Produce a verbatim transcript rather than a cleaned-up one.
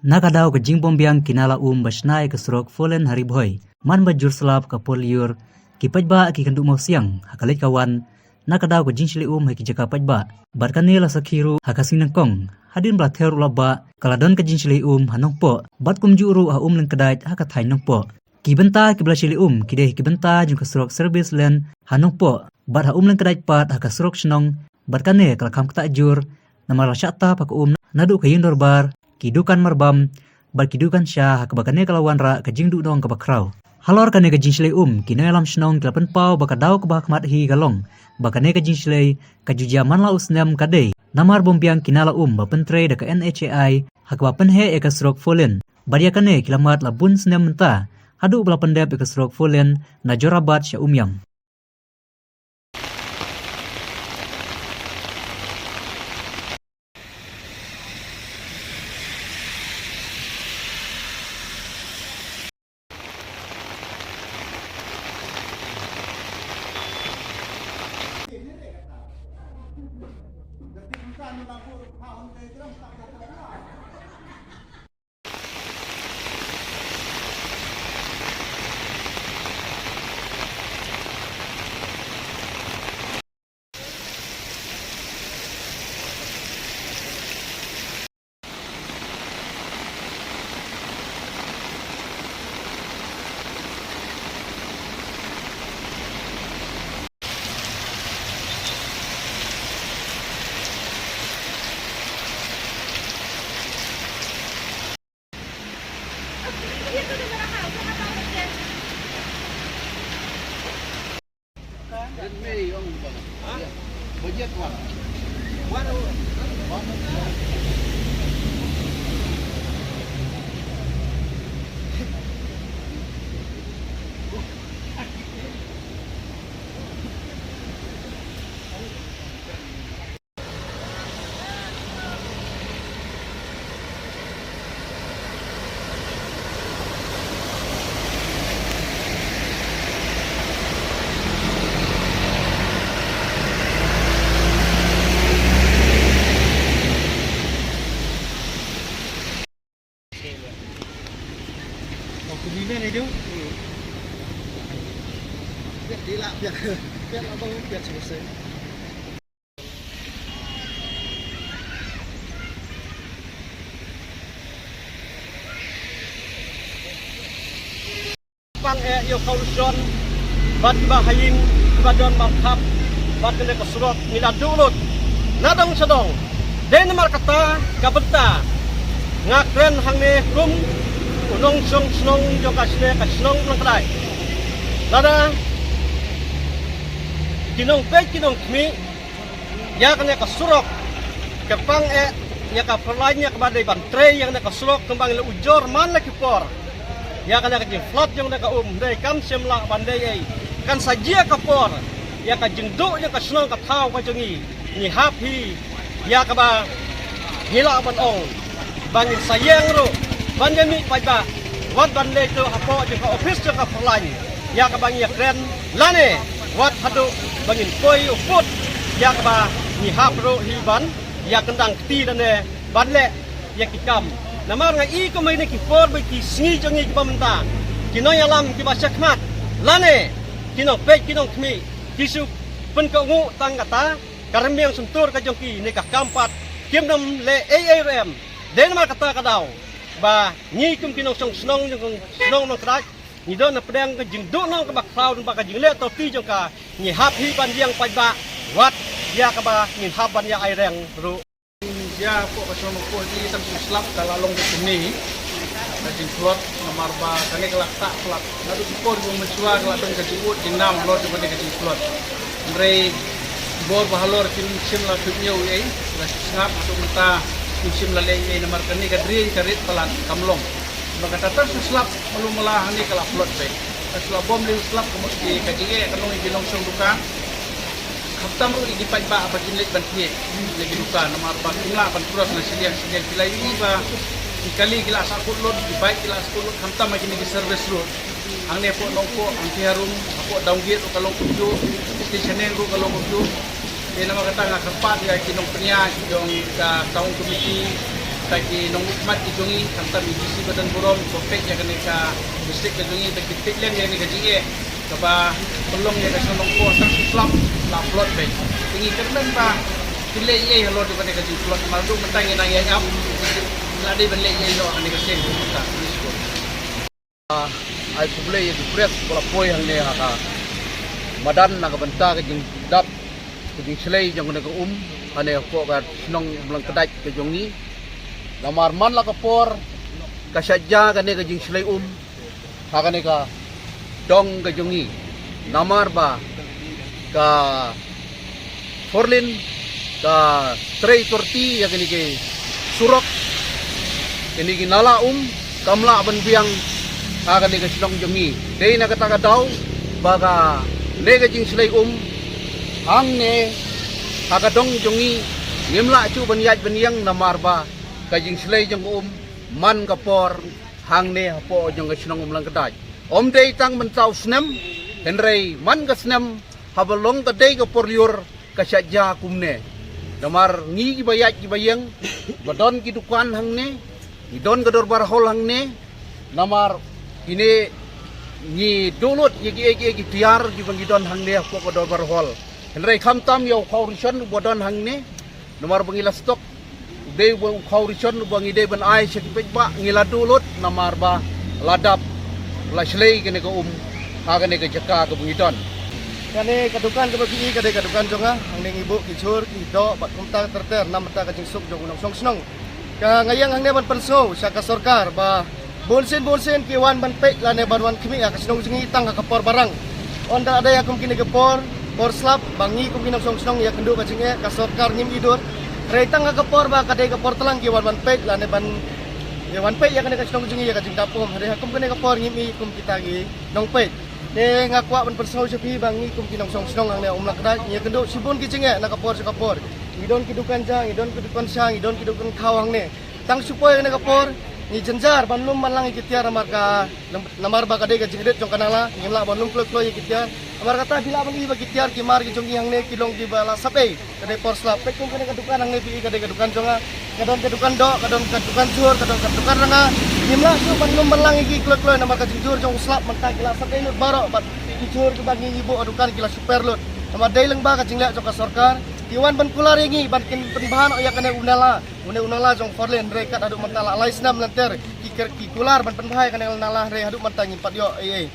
Na ka daw ka jingbymbiang ki nala um ba shna ïa ka surok four lane ha Ri Bhoi, man ba jur slap ka por lyiur, ki paidbah ki kynduh mawsiang ha ka leit ka wan. Na ka daw ka jingshlei um ha ki jaka paidbah, bad kane la sakhi ruh ha ka sngi nyngkong, hadien ba la thew ruh la bah, ka la don ka jingshlei um ha Nongpoh, bad kumjuh ruh ha Umlyngkdait ha ka thaiñ Nongpoh. Ki bynta kiba la shlei um ki dei ki bynta jong ka surok service lane ha Nongpoh bad ha Umlyngkdait pat ha ka surok shnong, bad kane ka la kham ktah jur namar la shah tap ha ka um naduh ka ïing dorbar, ki dukan marbam bad ki dukan sha, ha kaba kane ka la wanrah ka jingduhnong kaba khraw. Halor kane ka jingshlei um, ki nongïalam shnong ki la pynpaw ba ka daw kaba hakhmat hi ka long ba kane ka jingshlei ka ju jia man la u snem ka dei namar bymbiang ki nala um ba pyntrei da ka N H A I ha kaba pynheh ïa ka surok four lane. Bad ïa kane ki la mad la bun snem mynta haduh ba la pyndep ïa ka surok four lane na Jorabat sha Umiam. Pang eh ïa u coalition bad kiba ha ïing kiba don markhap bad kane ka surok ngi la duh lut na dong sha dong. Dei namar kata ka bynta nga kren hangne kum u nongshong shnong jong ka shnong, ka shnong Nongkhdai. Lada ki nongpeit ki nongkhmih ïa kane ka surok, ka pang eh ïa ka pyrlain ïa kaba dei ban trei ïa kane ka surok, kumba ngi la ujor man la ki por. Ïa kane ka jingflot jong kane ka um, dei kam shym lah ban dei ei. Kan sa jia ka por ïa ka jingduh ïa ka shnong ka thaw ka jong ngi. Ngi hap hi ïa kaba ngi lah ban ong ba ngin sa ïeng ruh ban ïa mih paidbah, wat ban leit ruh hapoh jong ka office jong ka pyrlain ïa kaba ngi ïa kren, lane wat haduh ba ngin poi u pud ïa kaba ngi hap ruh hi ban ïa kyndang kti lane ban leh ïa ki kam. Namar nga i kumba ine ki por bad ki sngi jong ngi kiba mynta, ki nongïalam kiba shakhmat lane ki nongpeit ki nongkhmih ki shu pynkohnguh tang kata ka rmiang shyntur ka jong ki, ne ka kam pat kim dang leh ei ei ruh em. Dei namar kata ka daw ba ngi kum ki nongshong shnong jong ka shnong Nongkhdai, ngi don na pdeng ka jingduhnong kaba khraw, ba ka jingleh toti jong ka, ngi hap hi ban ïeng paidbah wat ïa kaba ngin hap ban ïa ai reng ruh. Ïa pok ka shnong Nongpoh hi tang slap ka la long ka kine ka jingflot, namar ba kane ka la ktah flap. Naduh ki por jong mynshuwa ka la don ka jingud jingnam halor jong kane ka jingflot. Hynrei bor ba halor kim shym la thut ñiew ei, la sngap haduh mynta kim shym la leh ei, namar kane ka drain ka rit palat kam long. Ba kata tang slap malu mala hangne ka la flot beit. Ka shu la bom lei slap ka mut ki ka jingeh ka long ïa ki nongshong dukan. Khamtam ruh ïa ki paidbah ba kin leit ban thied ïa ki dukan namar ba kim lah ban cross na shiliang shiliang, ki la ïohi ba ki kali ki la sahkut lut, ki bike ki la sahkut lut, khamtam ha kine ki service road. Hangne hapoh Nongpoh, hangtei harum, hapoh Downgate ruh ka long kumjuh, Station Neng ruh ka long kumjuh. Te namar kata nga kyrpad ïa ki nongpynïaid jong ka town committee, Te ki nongmihkhmat ki jong ngi, khamtam i DC ba don burom, ba peit ïa kane ka district ka jong ngi, te ki peit lem ïa kane ka jingeh kaba pynlong ïa ka shnong Nongpoh tang shu slap la plot beit. Te ngi kyrmen ba kin leh ei ei halor jong kane ka jingplot, namar haduh mynta ngi nang ïaid ap, la dei ban leh ei ei noh ha kane ka sien mynta. Ai khublei ïa ki press ba la poi hangne ha ka madan na ka bynta ka jingdap ka jingshlei jong kane ka um hangne hapoh ka shnong Umlangkdait ka jong ngi. Namar man la ka por ka shah jia kane ka jingshlei um ha kane ka dong ka jong ngi. Namar ba ka four lane ka trei torti ïa kine ki surok, kine ki nala um kam lah ban biang ha kane ka shnong jong ngi. Dei na kata ka daw ba kane ka jingshlei um hangne ha ka dong jong ngi ngim lah shuh ban ïaid ban ïeng, namar ba ka jingshlei jong ka um man ka por hangne hapoh jong ka shnong Umlangkdait. Ym dei tang mynta u snem, hynrei man ka snem haba long ka dei ka por lyiur ka shah jia kumne. Namar ngi kiba ïaid kiba ïeng, ba don ki dukan hangne, ngi don ka dorbar hall hangne, namar kine ngi duh lut ïa kiei kiei ki tiar kiba ngi don hangne hapoh ka dorbar hall. Hynrei khamtam ïa u khaw rishon uba don hangne, namar ba ngi la stok, u dei uba u khaw rishon uba ngi dei ban ai sha ki paidbah, ngi la duh lut namar ba la dap la shlei kane ka um ha kane ka jaka kaba ngi don. Kane ka dukan kaba phi i ka dei ka dukan jong nga, hangne ngi buh ki jhur ki doh bad kumta ter ter namar ka jingsuk jong u nongshong shnong. Ka nga ïeng hangne ban pynsngew sha ka sorkar ba bun sien bun sien ki wan ban peit lane ban wan khmih ha ka shnong jong ngi tang ha ka por ba rang. Ynda la dei ha kum kine ki por, por slap ba ngi kum ki nongshong shnong ïakynduh ka jingeh, ka sorkar ngim i dur. Hynrei tang ha ka por ba ka dei ka por tlang ki wan ban peit lane ban, ïa wan peit ïa kane ka shnong jong ngi ïa ka jingdap um. Hynrei ha kum kane ka por ngim i kum kita ki nongpeit. Te nga kwah ban pynsngew sha phi ba ngi kum ki nongshong shnong hangne Umlangkdait ngi ïakynduh shibun ki jingeh na ka por sha ka por. Ngi don ki dukan ja, ngi don ki dukan sha, ngi don ki dukan khaw hangne. Tang shu poi kane ka por ngi jynjar ban lum ban lang ïa ki tiar namar ka, namar ba ka dei ka jingrit jong ka nala, ngim lah ban lum kloi kloi ïa ki tiar. Namar kata phi lah ban i ba ki tiar ki mar ki jong ngi hangne ki long kiba la sap ei, ka dei por slap. Peit kum kane ka dukan hangne phi i ka dei ka dukan jong nga. Ka don ka dukan doh, ka don ka dukan jhur, ka don ka dukan ranga. Ngim lah shuh ban lum ban lang ïa ki kloi kloi namar ka jingjhur jong u slap mynta ki la sap ei lut baroh bad ki jhur kiba ngi ngi buh ha dukan ki la shu per lut. Namar dei lyngba ka jingleh jong ka sorkar ki wan ban kular ïa ngi ban kin pynbha noh ïa kane u nala. Une u nala jong four lane hynrei kat haduh mynta la lai snem lynter ki ker ki kular ban pynbha ïa kane u nala hynrei haduh mynta ngim pat ïoh ei ei.